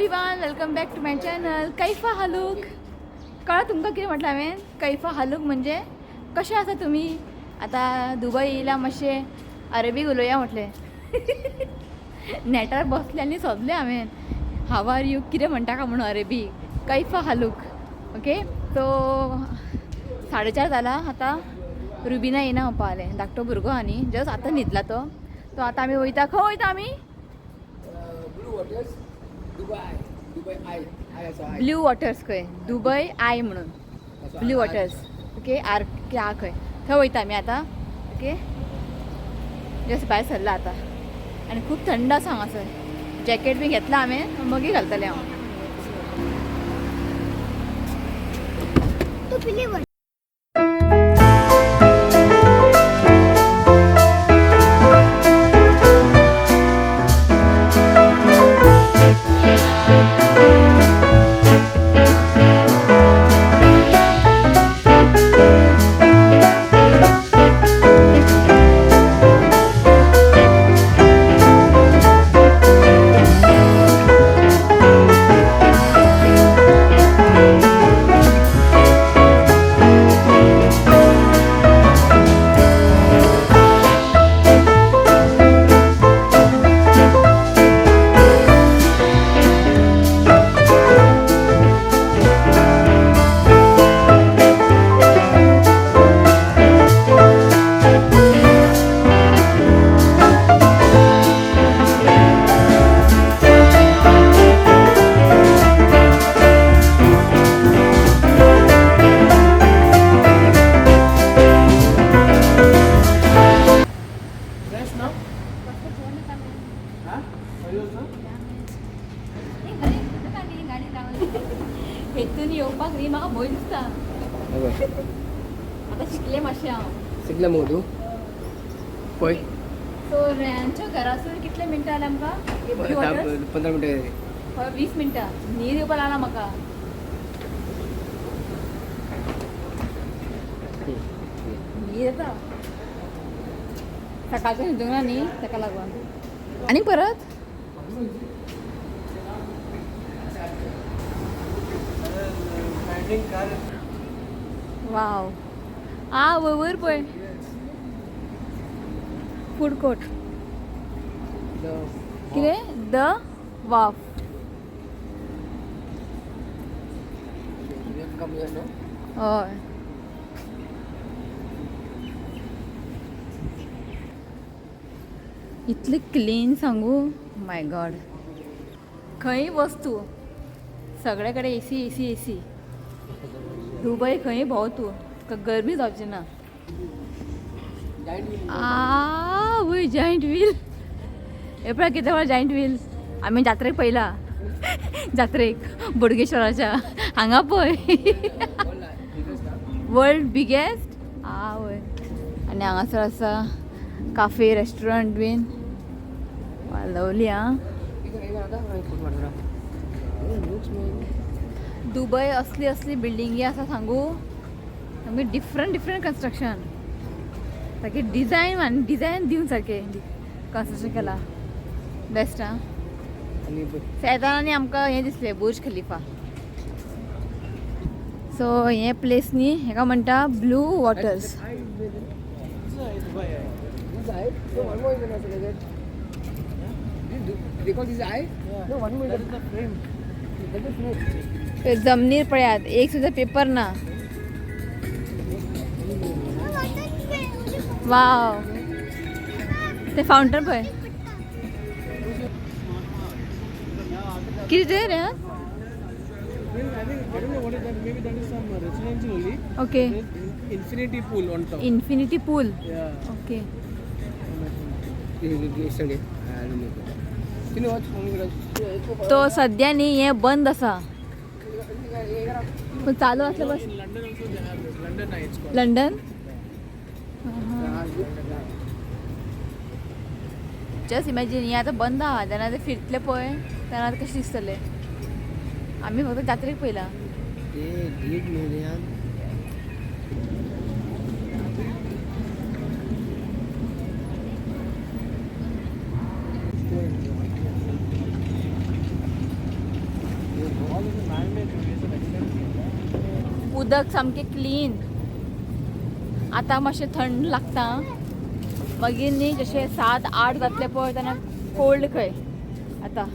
Everyone, welcome back to my channel. कैफा हालूक. कळ्ळा तुमकां कितें म्हटलें हांवें? कैफा हालूक म्हणजे कशें आसा तुमी? आतां दुबय येयला, मातशें अरेबीक उलोवया म्हटलें. नेटार बसलें आनी सोदलें हांवें हाव are you कितें म्हणटा काय म्हणून अरेबी. कैफा हालूक. ओके, सो 4:30 जाला आतां. रुबिना येयना म्हणपा लागलें, धाकटो भुरगो आनी जस्ट आतां न्हिदला तो. तो आतां आमी वयता. खंय वयता आमी? Blue Waters, Dubai, Dubai I, I आसा I. Blue waters खंय, दुबय I म्हणून. असो blue I. Waters. Okay, are के आ खंय थंय वयता आमी आतां. ओके, जस्ट भायर सरला आतां आनी खूब थंड आसा हांगासर. जॅकेट बी घेतलां हांवें, मागीर घालतलें हांव. Fresh no? हा? Are you also? हेतून येवपाक न्ही म्हाका भंय दिसता. आतां शिकलें मातशें हांव. शिकला मगो तूं? पळय. सो रेयांच्या घरासून कितले मिनटां जाले आमकां? ब्लू वॉटर्स 15 मिनटां जाली. हय, 20 मिनटां. न्हीद येवपा लागला म्हाका. न्हीद येता, सकाळचें न्हिदूंक ना न्ही ताका लागून. आनी परत वाव आ वयर पळय फूड कोर्ट. कितें? The वाफ. हय, इतलें क्लीन सांगू, माय गॉड. खंय वस्तू सगळे कडेन एसी एसी एसी. दुबय खंय भोंव तूं, तुका गरमी जावची ना. आ वय, जायंट व्हील हे पळय. कितें म्हळ्यार जायंट व्हील आमी जात्रेक पळयला, जात्रेक बोडगेश्वराच्या हांगा पळय. वर्ल्ड बिगेस्ट आ वय. आनी हांगासर आसा काफे रेस्टोरंट बीन. लवली. आ दुबय असली असली बिल्डिंगी आसा सांगू, सामकी डिफरंट डिफरंट कन्स्ट्रक्शन, सारकें डिजायन आनी डिजायन दिवन सारकें कन्स्ट्रक्शन केलां. बेस्ट. आं, शेतान आनी आमकां हें दिसलें, बुर्ज खलिफा. सो हें प्लेस न्ही, हेका म्हणटा ब्लू वॉटर्स. जमनीर पळयात, एक सुद्दां पेपर ना. वाव, ते फाउंटन पळय. कितें तें रे? I don't know what is that. Maybe that is some residential only. Okay. There's infinity pool on top. Infinity pool. Yeah. Okay. तो सद्या न्ही हें बंद आसा, पूण चालू आसलें बस. In London also they have this. London Eye it's called. London. Just imagine, हें आतां बंद आहा, तेन्ना ते फिरतले पळय, तेन्ना कशें दिसतलें. आमी फक्त जात्रेक पळयला. 1.5 मिलियन. उदक सामकें क्लीन. आतां मातशें थंड लागता, मागीर न्ही जशें 7-8 जातले पळय तेन्ना कोल्ड खंय. आतां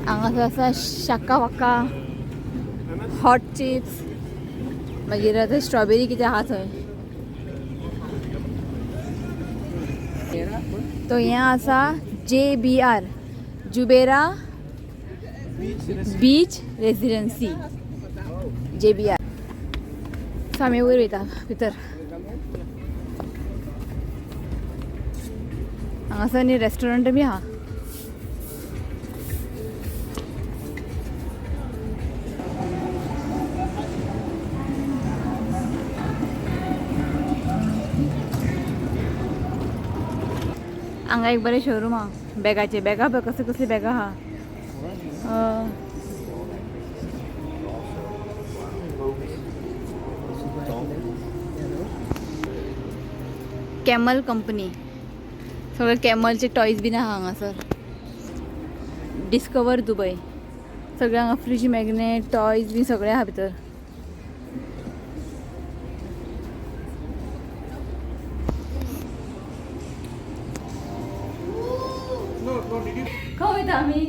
हांगासर आसा शाका वाका, हॉट चिप्स, मागीर आतां स्ट्रॉबेरी कितें आहा थंय. तो हें आसा JBR, Jumeirah beach residency, JBR. So आमी वयर वयता भितर. हांगासर न्ही रेस्टॉरंट बी आहा. हांगा एक बरें शोरूम आहा बॅगाचे. बॅगां पळय कसली कसली बॅगां आहा. कॅमल कंपनी, सगळे कॅमलचे टॉयज बीन आहा हांगासर. डिस्कवर दुबय, सगळे हांगा फ्रीज मॅग्नेट टॉयज बीन सगळे आहा भितर. खंय वयता आमी?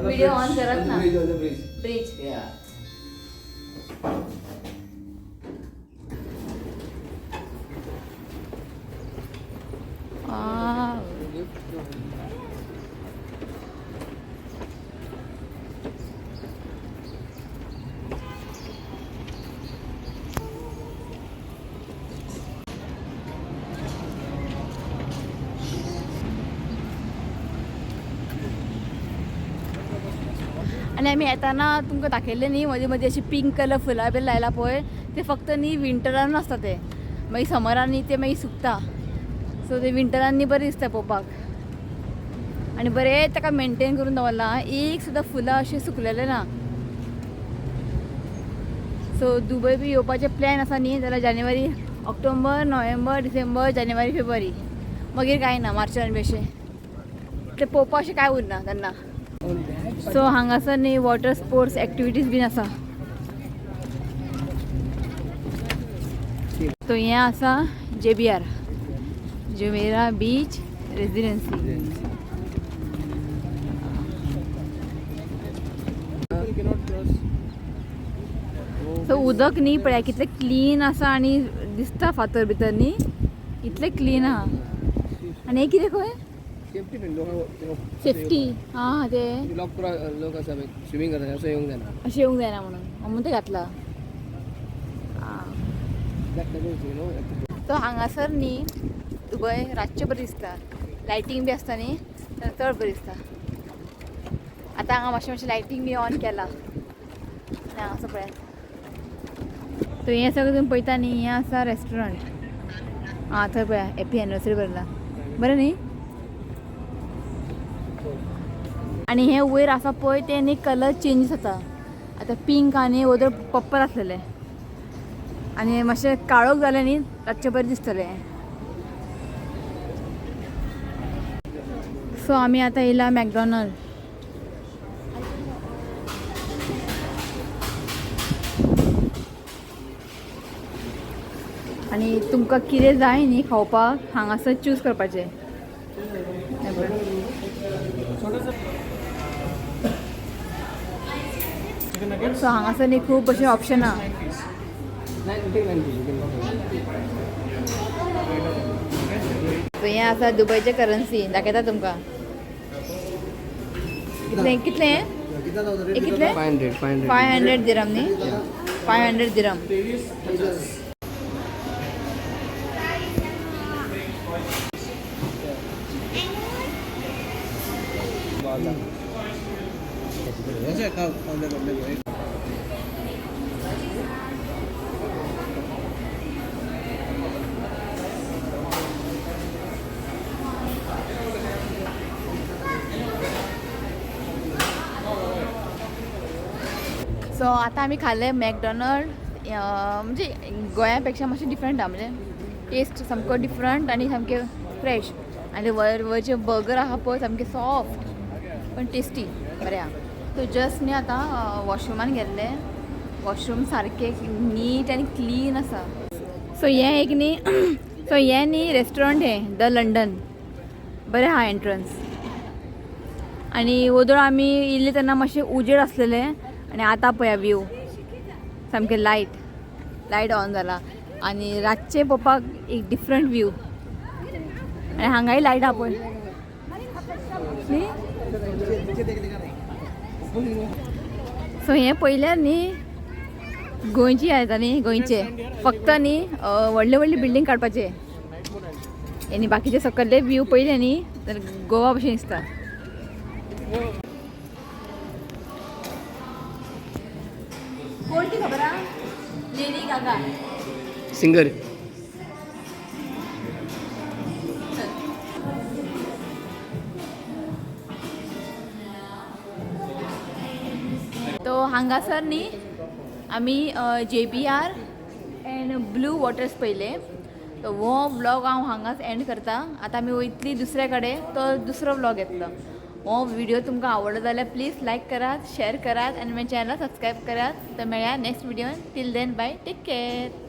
व्हिडिओ ऑन करत ना. Bridge, on the bridge. Bridge. Yeah. आनी आमी येताना तुमकां दाखयल्लें न्ही, मदीं मदीं अशी पिंक कलर फुलां बी लायला पळय, ते फक्त न्ही विंटरान आसता ते, मागीर समरान न्ही ते मागीर सुकता. सो ते विंटरान न्ही बरें दिसता पळोवपाक. आनी बरें ताका मेनटेन करून दवरलां, एक सुद्दां फुलां अशें सुकलेलें ना. सो दुबय बी येवपाचें प्लॅन आसा न्ही जाल्यार जानेवारी, ऑक्टोबर, नोव्हेंबर, डिसेंबर, जानेवारी, फेब्रुवारी, मागीर कांय ना, मार्चान बी अशें ते पळोवपाक अशें कांय उरना तेन्ना. सो हांगासर न्ही वॉटर स्पोर्ट्स एक्टिविटीज बीन आसा. तो हें आसा JBR, Jumeirah beach residency. So उदक न्ही पळया कितलें क्लीन आसा आनी दिसता फातर भितर न्ही इतलें क्लीन आहा. आनी हें कितें खंय सेफ्टी बीन लोकांक सेफ्टी आं ते लोक पुरा लोक आसा स्विमींग करता असं येवंक जायना. अशें येवंक जायना म्हणून म्हणून ते घातला. तो हांगासर न्ही दुबय रातचें बरें दिसता, लायटींग बी आसता न्ही तर चड बरें दिसता. आतां हांगा मातशें मातशें लायटींग बी ऑन केलां आनी हांगासर पळयात. तो हें सगळें तुमी पळयता न्ही, हें आसा रेस्टॉरंट. आं थंय पळया हॅपी एनिवर्सरी बरयलां, बरें न्ही. आनी हें वयर आसा पळय तें न्ही कलर चेंज जाता. आतां पिंक आनी वयर पर्पल आसलेलें आनी मातशें काळोख जालें न्ही रातचें बरें दिसतलें. सो आमी आतां येयला मॅकडॉनल्ड. आनी तुमकां कितें जाय न्ही खावपाक हांगासर चूज करपाचें. सो हांगासर न्ही खूब अशें ऑप्शन आहा. सो हें आसा दुबयचें करन्सी, दाखयता तुमकां. कितलें कितलें हें कितलें? 500. 500 दिरम न्ही, 500 दिरम. सो आतां आमी खाल्ले मॅकडॉनल्ड, म्हणजे गोंया पेक्षा मातशें डिफरंट आहा, म्हणजे टेस्ट सामको डिफरंट आनी सामकें फ्रेश. आनी वयर वयरचे बर्गर आहा पळय सामकें सॉफ्ट पण टेस्टी बरें आहा. सो जस्ट न्ही आतां वॉशरुमान गेल्ले वॉशरूम सारके नीट आनी क्लीन आसा. सो हें एक न्ही, सो हें न्ही रेस्टॉरंट हें the London. बरें आहा एंट्रन्स. आनी वोदोळ आमी येयल्ले तेन्ना मातशें उजेड आसलेलें आनी आतां पळया व्यू सामकें लायट लायट ऑन जाला आनी रातचें पळोवपाक एक डिफरंट व्यू. आनी हांगाय लायट आहा पळय न्ही. सो हें पळयल्यार न्ही गोंयची याद येता न्ही. गोंयचे फक्त न्ही व्हडले व्हडले बिल्डींग काडपाचे आनी बाकीचे सकल्ले व्यू पळयले न्ही तर गोवा भशेन दिसता. कोण ती खबर आहा? Lady Gaga. Singer. तो हांगासर न्ही आमी JBR and blue waters पयले. तो हो व्लॉग हांव हांगाच एंड करता. आतां आमी वयतली दुसऱ्या कडेन, तो दुसरो व्लॉग येतलो. हो व्हिडिओ तुमकां आवडलो जाल्यार प्लीज लायक करात, शेअर करात आनी म्हज्या चॅनलाक सबस्क्रायब करात. तर मेळया next व्हिडियोन. Till then bye, take care.